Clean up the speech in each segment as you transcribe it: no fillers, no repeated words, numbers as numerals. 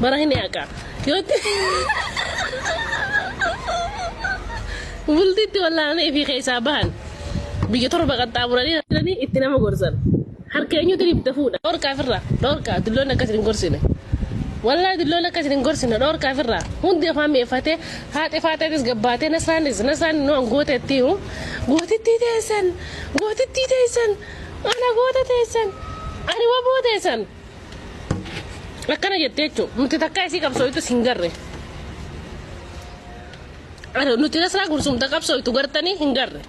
Bara hin haqa. Yootti bultiitti wallaalanii fi keessaa bahan biyya torba qaxxaamuranii itti nama gorsan. Harka eenyutu dibda fuudha. Dhorkaa ofirraa dhorkaa dulloonni akkas hin gorsine. Wallaahi dulloonni akkas hin gorsine dhorkaa ofirraa. Hundi afaan mi'eeffatee haadha faateetis gabbaatee nasraanis nasraan nu gooteetti gootittii teessan gootittii teessan ana goota teessan ani waboo teessan. Akkana jettee jechuun nuti takka isii qabsooytus hin garre. Nuti nasraa gursumta qabsooytu gartanii hin garre.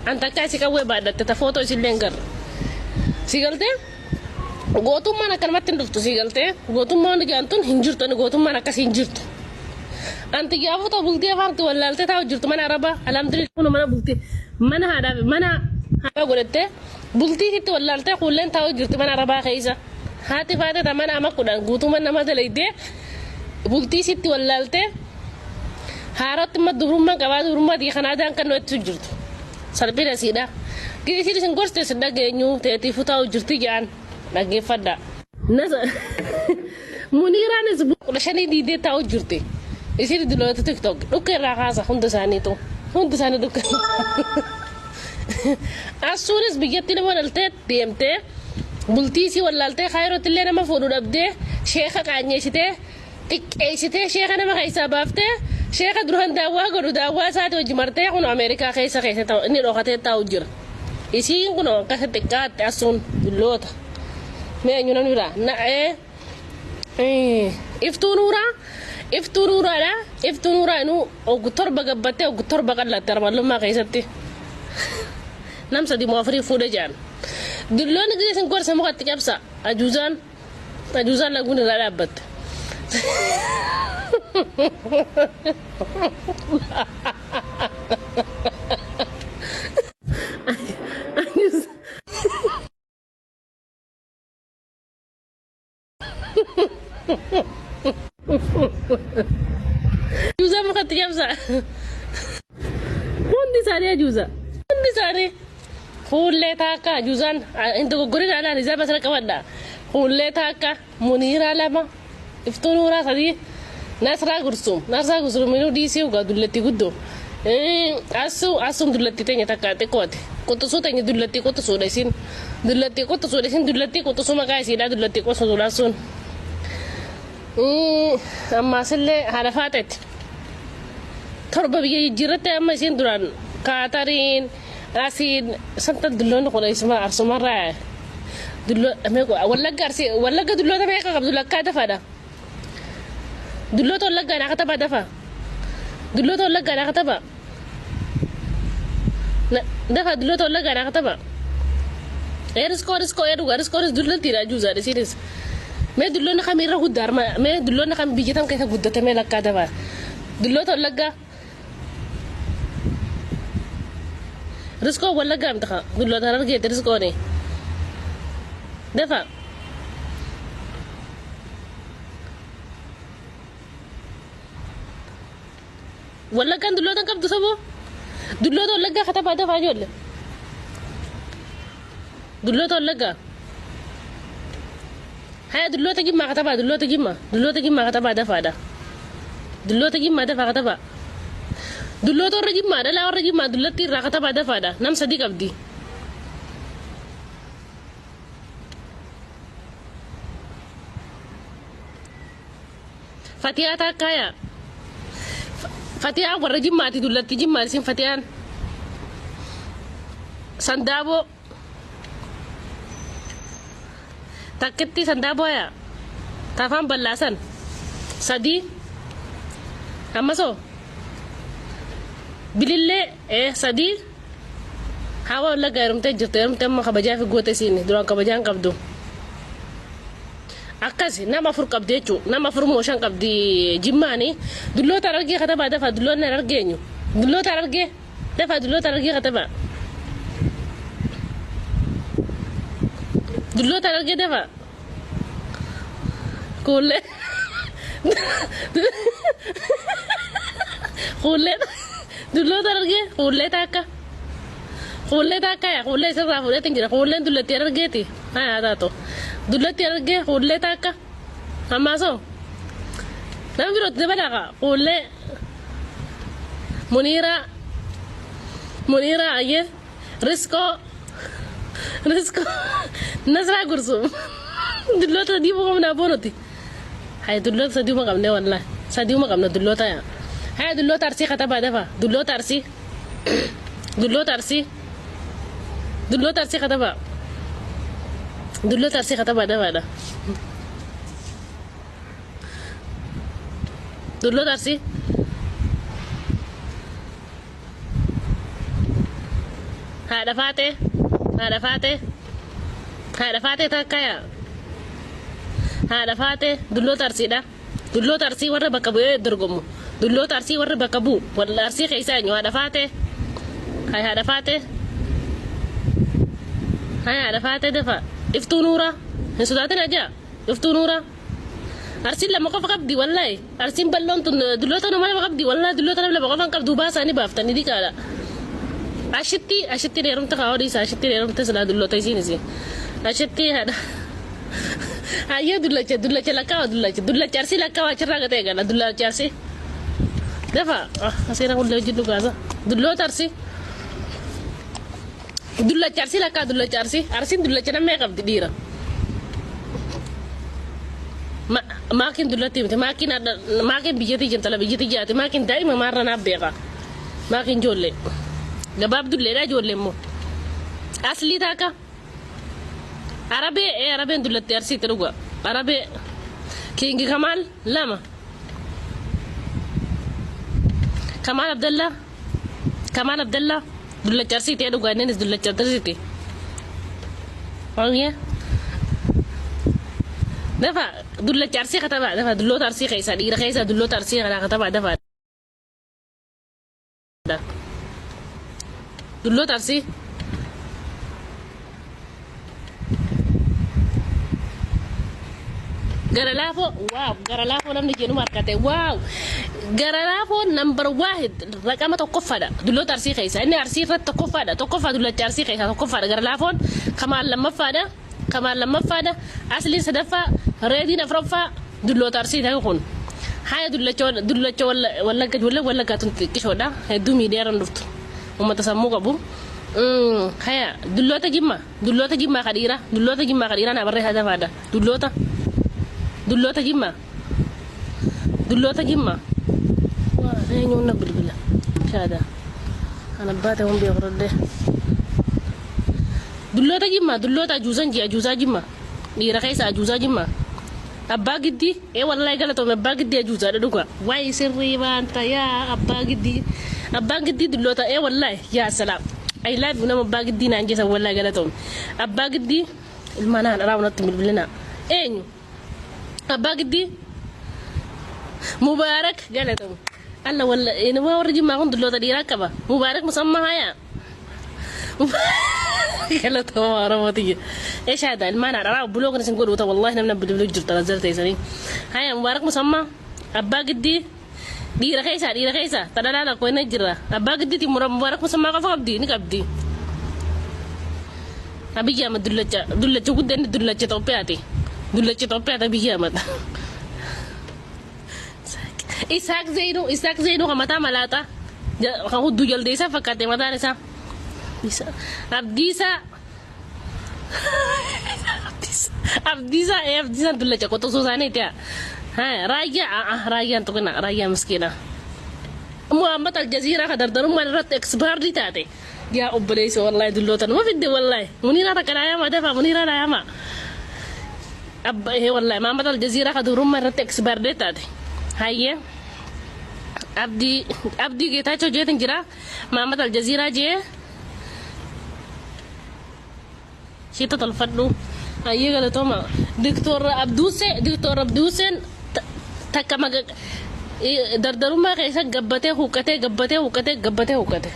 An takka isii qawwee baadhatte ta footoo isillee hin garre. Si galtee? Gootummaan akkanumatti hin dhuftu si galtee? Gootummaan jaantun hin jirtu ani gootummaan akkasii hin jirtu. Anti gaafa ta'u bultii afaanti wallaaltee taa'u jirtu mana arabaa alhamdulillah kun mana bultii mana haadhaa mana haadhaa godhattee bultii sitti wallaaltee kuulleen taa'u jirtu mana arabaa keessa. Haati faate ta mana ama kudhan guutummaan nama dalaydee bultii sitti wallaaltee haaratti immoo dubrummaan qabaa dubrummaa tii kan aadaan kan nutti jirtu. Salphina siidha. Gidi isiin isin gorste isin dhageenyu teetiifuu taa'u jirti ja'an dhaggeeffadha. Muniiraanis 15 diidee taa'u jirti. Isin duloota TikTok dhukkee irraa kaasa hunda isaaniitu. Hundi isaanii dhukkee. Asuunis biyyatti nama dhaltee deemtee bultii isii wallaaltee kaayirootti illee nama fuudhu dhabdee sheeka qaanyeessitee xiqqeessitee sheeka nama keessaa baaftee sheeka duraan daawwaa godhu daawwaa isaati hojii martee kun Ameerikaa keessa keessa ta'u inni dhokatee taa'u jira. Isiin kun akkasa xiqqaatte asuun dulloota. Mee eenyu namni biraa? Na'ee iftuu nuuraa iftuu nuuraadha iftuu nuuraa inuu oggu torba gabbattee oggu torba qal'atte armallummaa keessatti. Nam sadi moo afurii fuudhe jedhan. Dulloonni gisee isin gorsa mukatti cabsa ajuuzaan ajuuzaan laguun irraa dhaabbatte. Ajuuzaa mukatti cabsa. Hundi isaanii ajuuza. Hundi isaanii. Fuullee taakka ajuuzaan hin dogoggorin alaan isaa basra qabadha. Fuullee taakka muniiraa lama iftuu nuuraa sadii nasraa gursum nasraa gursum inuu diisii ugaa dullatti guddoo. Asuu asuun dullatti teenya takka xiqqooti. Quxisuu teenya dullatti quxisuudha isin. Dullatti quxisuudha isin dullatti quxisuu maqaa isiidha dullatti quxisuudha sun. Ammaasillee haadha faaxeeti. Torba biyya jijjiirratte amma isiin duraan kaatariin asiin santa dulloonni kun isuma arsumarraa dulloo wallagga arsii wallagga dulloota meeqa qabdu lakkaa dafaadha. Dulloota wallaggaa naa katabaa dafa. Dulloota wallaggaa naa katabaa. Dafa dulloota wallaggaa naa katabaa. Ee riskoo riskoo ee dhugaa riskoonis dullattiidha ajuuzaadha isiinis. Mee dulloonni kam irra guddaa arma mee dulloonni kam biyya tam keessa guddate mee lakkaa dafaa. Dulloota wallaggaa. Riskoo wallaggaa miti kaa dulloota harargeeti riskooni. Dafa. Wallaggaan dulloota hin qabdu saboo. Dulloota wallaggaa katabaa dafaa ijoollee. Dulloota wallaggaa. Haya dulloota jimmaa katabaa dulloota jimmaa dulloota jimmaa katabaa dafaadha. Dulloota jimmaa dafaa katabaa. Dulloota warra jimmaa dhalaa warra jimmaa dullattii irraa katabaa dafaadha. Nam sadi qabdi. Fatiyaa taakkaa yaa. Fatiyaa warra jimmaati dullatti jimmaa isin fatiyaan. Sandaaboo. Takkitti sandaaboo yaa. Taafaan bal'aasan. Sadii. Ammasoo. Bilillee sadii. Hawa wallaggaa heerumtee jirti heerumtee amma kabajaa fi goote isiin duraan kabajaa hin qabdu. Akkas nama afur qabdi jechuudha. Nama afur moo shan qabdi jimmaani. Dulloota harargee katabaa dafaa dulloonni harargee eenyu? Dulloota harargee dafaa dulloota harargee katabaa. Dulloota harargee dafaa. Kuullee. Kuullee dulloota harargee kuullee taakka. Kuullee taakka yaa kuullee isarraa fuudheetiin jira kuulleen dullattii harargeeti. Haa taatu. Dullatti harargee kuullee taakka. Ammaasoo. Nama birootti dabalaa kaa quullee Muniiraa Muniiraa ayyee Riskoo Riskoo Nasraa Gursum dulloota sadii uma qabna aboo nuti. Hay dulloota sadii uma qabne wallahi sadii uma qabna dulloota yaa. Hay dulloota Arsii katabaa dafa dulloota Arsii dulloota Arsii dulloota Arsii katabaa dulloota Arsii katabaa dafaadha. Dulloota Arsii. Haadha Faaxee. Haadha Faaxee. Haadha Faaxee takka yaa. Haadha Faaxee dulloota Arsiidha. Dulloota Arsii warra bakka bu'ee dorgomu. Dulloota Arsii warra bakka bu'u. Warra Arsii keessaa eenyu haadha Faaxee. Hay haadha Faaxee. Hay haadha Faaxee dafa. Iftuu Nuuraa. Hin sodaatin ajaa. Iftuu Nuuraa. Arsiin lama qofa qabdi wallahi. Arsiin bal'oon tun dulloota nama lama qabdi wallahi dulloota nama lama qofa hin qabdu baasaa ni baaftanii diqaadha. Ashitti ashitti dheerumte kaa hodhiisa ashitti dheerumte silaa dulloota isiin isiin. Ashitti haadha. Hayyee dullacha dullacha lakkaawa dullacha dullacha arsii lakkaawa achirraa gatee gala dullacha arsii. Dafa aseera hullee hojii dhugaasa dulloota arsii. Dullacha arsii lakkaa dullacha arsii arsiin dullacha namni qabdi dhiira. Maakiin dullatti miti maakiin maakiin biyyatii jintala biyyatii jaati maakiin daa'ima maarra naaf beeka maakiin ijoollee gabaabdulleedha ijoollee immoo aslii taaka arabee ee arabeen dullatti arsiitti dhuga arabee kiingi kamaal lama kamaal abdallaa kamaal abdallaa dullacha arsiiti ee dhuga innis dullacha arsiiti. Oye. Dafa dullacha arsii katabaa dafa dulloota arsii keessaa dhiira keessaa dulloota arsii kanaa katabaa dafa. Dulloota arsii. Gara laafoo waaw gara laafoo namni jenuma harkate waaw gara laafoo nambar waahid raqama tokkoffaadha dulloota arsii keessaa inni arsii irratti tokkoffaadha tokkoffaa dullacha arsii keessaa tokkoffaadha gara laafoon kamaan lammaffaadha kamaan lammaffaadha asliin sadaffaa reediin afuraffaa dulloota arsii ta'e kun haya dullacha dullacha wallagga ijoollee wallaggaa tun xixiqqishoodha hedduu miidiyaa irra dhuftu uummata sammuu qabu haya dulloota jimma dulloota jimmaa ka dhiiraa dulloota jimmaa ka dhiiraa naa barreessaa dafaadha dulloota dulloota jimmaa dulloota jimmaa waa eenyuun na bilbila shaada kan abbaa ta'uun beeku rodde dulloota jimmaa dulloota ajuuzan jee ajuuzaa jimmaa dhiira keessa ajuuzaa jimmaa abbaa giddii ee wallahi galatoome abbaa giddii ajuuzaadha dhuga wayi sirrii baanta yaa abbaa giddii abbaan giddii dulloota ee wallahi yaa salaam I love you nama abbaa giddii naan jeesan wallahi galatoome abbaa giddii ilmaan haadha raawwanatti bilbilina eenyu abbaa giddii mubaarak galatoome alla walla inuma warri jimmaa kun dulloota dhiiraa qaba mubaarak musammaa hayaa galatooma oromootiyya eeshaada ilmaan haadha raa buloo kan isin godhuuta wallahi namna bilbiluu jirta nazzar teessanii haya mubaarak musammaa abbaa giddii dhiira keessaa dhiira keessaa tadhalaa lakkoo inni jira abbaa giddiiti mubaarak musammaa qofa qabdi ni qabdi Abiyyi Ahmad dullacha dullacha guddaa inni dullacha Itoophiyaati dullacha Itoophiyaati Abiyyi Ahmad Isaaq Zeenuu Isaaq Zeenuu kan mataa malaaxaa kan hudduu jaldeessaa fakkaate mataan isaa Abdiisaa Abdiisaa ee Abdiisaan dullacha qoxosoo isaaniiti haa raayyaa raayyaan tuqina raayyaa miskiina Muhammad Aljaziiraa kan dardarummaan irratti ekspaardii taate yaa obboleessa wallahi dulloota nama fidde wallahi Muniiraa takka dhaayamaa dafaa Muniiraa dhaayamaa abba ee wallahi Muhammad Aljaziiraa kan dubrummaa irratti ekspaardii taate hayyee Abdii Abdii Geetaachoo jeetin jira Muhammad Aljaziiraa jee Shita tolfadhu. Hayyee galatooma. Diktoor Abduusee Diktoor Abduuseen takka maga dardarummaa keessa gabbatee huqqatee gabbatee huqqatee gabbatee huqqate.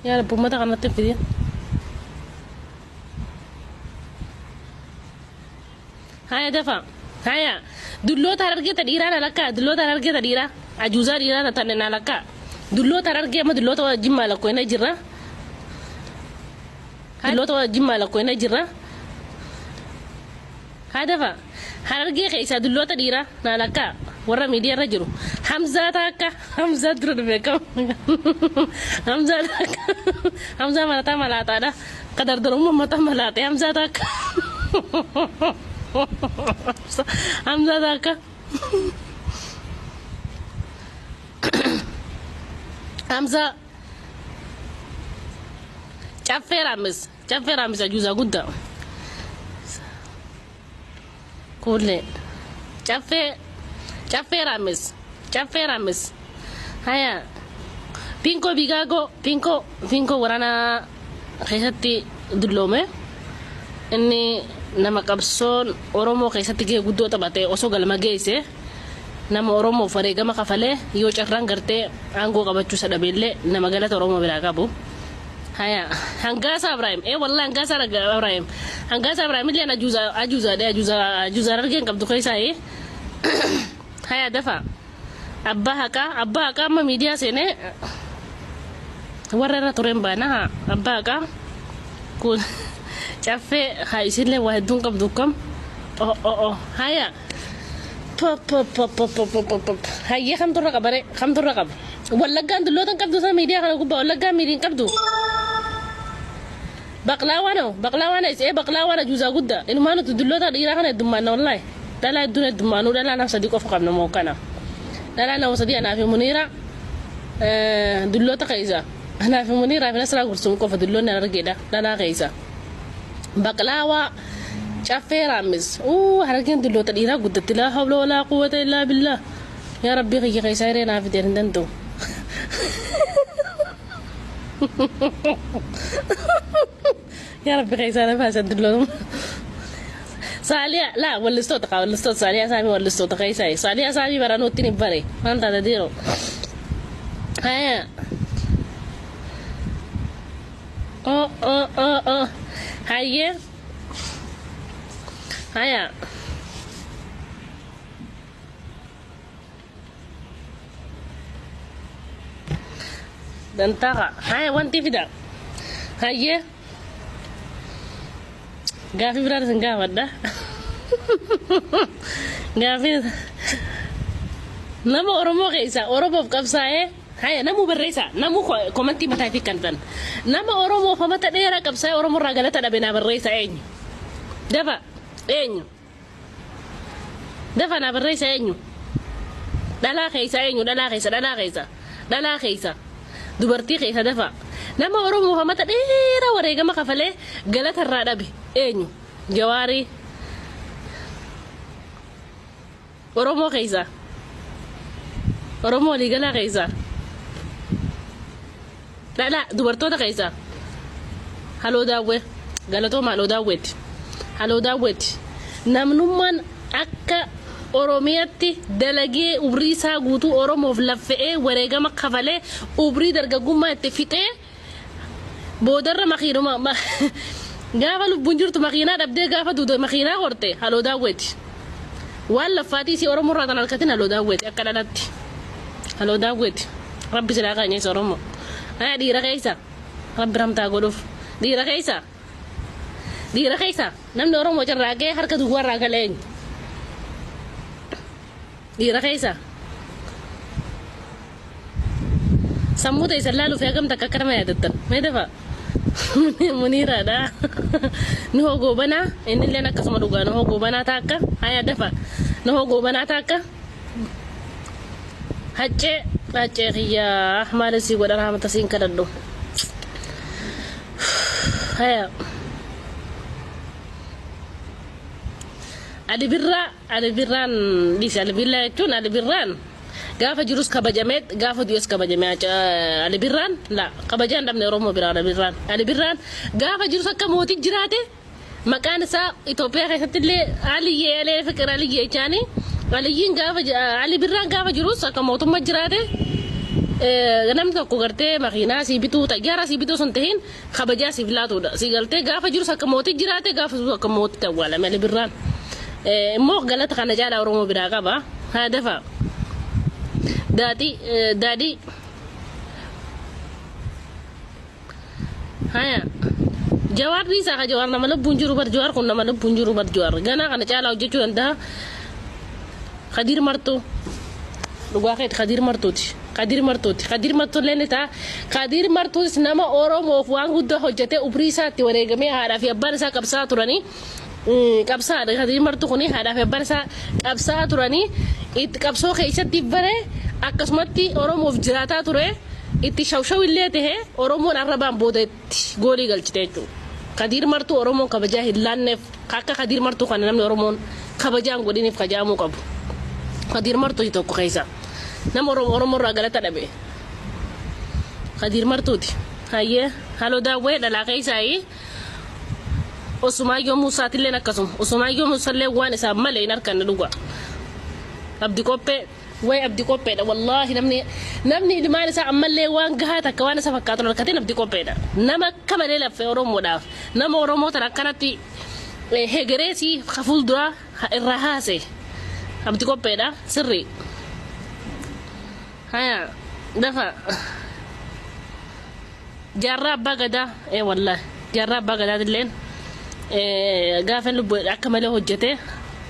Yaa Rabbi uummata kanatti hin fidin. Haya dafa. Haya. Dulloota harargee ta dhiiraa na lakkaa. Dulloota harargee ta dhiiraa. Ajuuzaa dhiiraa ta tanne na lakkaa. Dulloota harargee amma dulloota jimmaa lakkoofnee jirra. Dulloota Jimmaa lakkoofnee jirra. Haa dafa. Harargee keessaa dulloota dhiiraa naa lakkaa warra miidiyaa irra jiru. Hamzaa taakka Hamzaa dura dhufe kam. Hamzaa taakka Hamzaa malataa malaataadha. Ka dardarummaa mataa malaate Hamzaa taakka. Hamzaa taakka. Hamzaa Caffee Raamis Caffee Raamis ajuuzaa guddaa. Kuullee Caffee Caffee Raamis Caffee Raamis haya Pinkoo Bigaagoo Pinkoo Pinkoo waraana keessatti dulloome inni nama qabsoon Oromoo keessatti gahee guddoo taphate osoo galma geesse nama Oromoof wareegama kafalee yoo carraan gartee aangoo qabachuu isa dhabeellee nama galata Oromoo biraa qabu. Haya Hangaasaa Ibrahim ee wallahi Hangaasaa Ibrahim Hangaasaa Ibrahim illee ajuuza ajuuzaadha ajuuza ajuuza argeen qabdu keessaa ee haya dafa abbaa haqaa abbaa haqaa amma miidiyaa seenee warra irra tureen baana haa abbaa haqaa kun caffee haa isillee waa hedduun qabdu kam o o o haya Hayyee kamtu irra qaba ree? Kamtu irra qaba? Wallaggaan dulloota hin qabdu sana miidiyaa kana gubbaa wallaggaan miidiyaa hin qabdu. Baqlaawaan hoo? Baqlaawaan eessa? Ee baqlaawaan ajuuzaa guddaa. Inumaa nuti dulloota dhiiraa kana heddummaanna wallaahi. Dhalaa hedduun heddummaanuu dhalaa nama sadii qofa qabna moo kana. Dhalaa nama sadii anaa fi Muniira dulloota keessa. Anaa fi Muniiraa fi Nasraa Gursum qofa dulloonni an argeedha dhalaa keessa. Baqlaawaa Caffee Raammis. Uu Harargeen dulloota dhiiraa guddatti laa hawla walaa quwwata illaa billaah. Yaa Rabbii kiyya keessaa hiree naa fideen hin danda'u. Yaa Rabbi keessaa na baasan dulloota. Saaliyaa laa wallistoota kaa wallistoota Saaliyaa Saamii wallistoota keessaa Saaliyaa Saamii baranuutti ni bare maal taata diiroo. Haya. Oh oh oh oh. Hayyee. Haya. Dantaqa. Haya wanti fida. Hayyee. Gaafii biraan isin gaafadha. Gaafii nama Oromoo keessaa Oromoof qabsaa'ee Haya namuu barreessaa namuu komantii mataa ifii kantan nama Oromoof amata dheeraa qabsaa'ee Oromoo irraa galata dhabe naa barreessaa eenyu dafa eenyu dafa naa barreessaa eenyu dhalaa keessa eenyu dhalaa keessa dhalaa keessa dhalaa keessa dubartii keessa dafa nama Oromoof amata dheeraa wareegama kafalee galata irraa dhabe eenyu Jawaarii Oromoo keessa. Oromoo waliigalaa keessa. Dhalaa dubartoota keessa. Haloo daawwee. Galatooma haloo daawweeti. Haloo daawweeti. Namnummaan akka Oromiyaatti dalagee umrii isaa guutuu Oromoof laffe'ee wareegama kafalee umrii dargaggummaa itti fixee boodarra makiinuma gaafa lubbuun jirtu makiinaa dhabdee gaafa duude makiinaa horte haloo daawweeti. Waan laffaatii isii Oromoo irraa tan harkatin haloo daawweeti akka dhalatti. Haloo daawweeti. Rabbi silaa kaanyeessa Oromoo. Aya dhiira keessa Rabbi ramtaa godhuuf. Dhiira keessa dhiira keessa namni Oromoo carraaqee harka duwwaa irraa gala eenyu? Dhiira keessa. Sammuu teessan laaluuf hagam takka akka nama yaadattan. Mee dafa. Muniiraadha. Nu hoo goobanaa innilleen akkasuma dhugaa nu hoo goobanaa taakka. Haya dafa. Nu hoo goobanaa taakka. Haccee haccee kiyyaa maal sii godha raamata siin kadhadhu. Haya. Ali Birraa Ali Birraan dhiisi Ali Birraa jechuun Ali Birraan gaafa jirus kabajamee gaafa du'es kabajamee Ali Birraan la kabajaa hin dhabne Oromoo biraa Ali Birraan Ali Birraan gaafa jirus akka mootii jiraate maqaan isaa Itoophiyaa keessatti illee Aliyyee Alee Fiqir Aliyyee jechaani Aliyyiin gaafa Ali Birraan gaafa jirus akka mootummaa jiraate namni tokko gartee makiinaa sii bituu xayyaara sii bituu sun tahin kabajaa siif laatuudha. Si galtee gaafa jirus akka mootii jiraate gaafa jirus akka mootitti awwaalame Ali Birraan. Immoo galata kana caalaa Oromoo biraa qaba. Haa dafa. Daadhii daadhii. Haya. Jawaar dhiisaa ka Jawaar nama lubbuun jiru bar Jawaar kun nama lubbuun jiru bar Jawaar ganaa kana caalaa hojjechuu danda'a. Kadiir Martuu dhugaa keeti Kadiir Martuuti. Kadiir Martuuti. Kadiir Martuu illee ni ta'a. Kadiir Martuutis nama Oromoof waan guddaa hojjetee umrii isaatti wareegamee haadhaa fi abbaan isaa qabsaa'aa turanii qabsaa'aadha. Kadiir Martuu kuni haadhaa fi abbaan isaa qabsaa'aa turanii itti qabsoo keessatti bare akkasumatti Oromoof jiraataa ture itti shawshaw illee ta'e Oromoon arrabaan booda itti goolii galchite jechuudha. Kadiir Martuu Oromoon kabajaa hin laanneef akka Kadiir Martuu kana namni Oromoon kabajaan godhiniif kajaamuu qabu. Kadiir Martuu tokko keessa nama Oromoo Oromoo irraa galata dhabe. Kadiir Martuuti. Hayyee haloo daawwee dhalaa keessaayi. Osumaayyoo Muusaatilleen akkasuma. Osumaayyoo Muusaallee waan isaan malee hin arganne dhuga. Abdi Qophee way Abdi Qopheedha wallaahi namni namni ilmaan isaa ammallee waan gahaa takka waan isa fakkaatu harkateen Abdi Qopheedha. Nama akka malee laffee Oromoodhaaf nama Oromoo tan akkanatti hegereesii fuulduraa irraa haase Abdi Qopheedha sirrii. Haya dafa Jaarraa Abbaa Gadaa ee wallaahi Jaarraa Abbaa Gadaatilleen gaafa lubbuu akka malee hojjete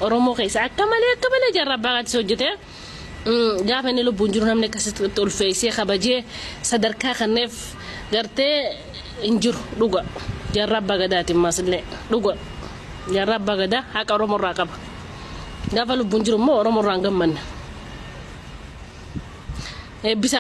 Oromoo keessa akka malee Jaarraa Abbaa Gadaatti hojjete gaafa inni lubbuun jiru namni akkasitti ulfeessee kabajee sadarkaa kanneef gartee hin jiru dhuga. Jaarraa Abbaa Gadaati ammaas illee dhuga. Jaarraa Abbaa Gadaa haqa Oromoo irraa qaba. Gaafa lubbuun jiru immoo Oromoo irraa hin gammanne. Eebbisa.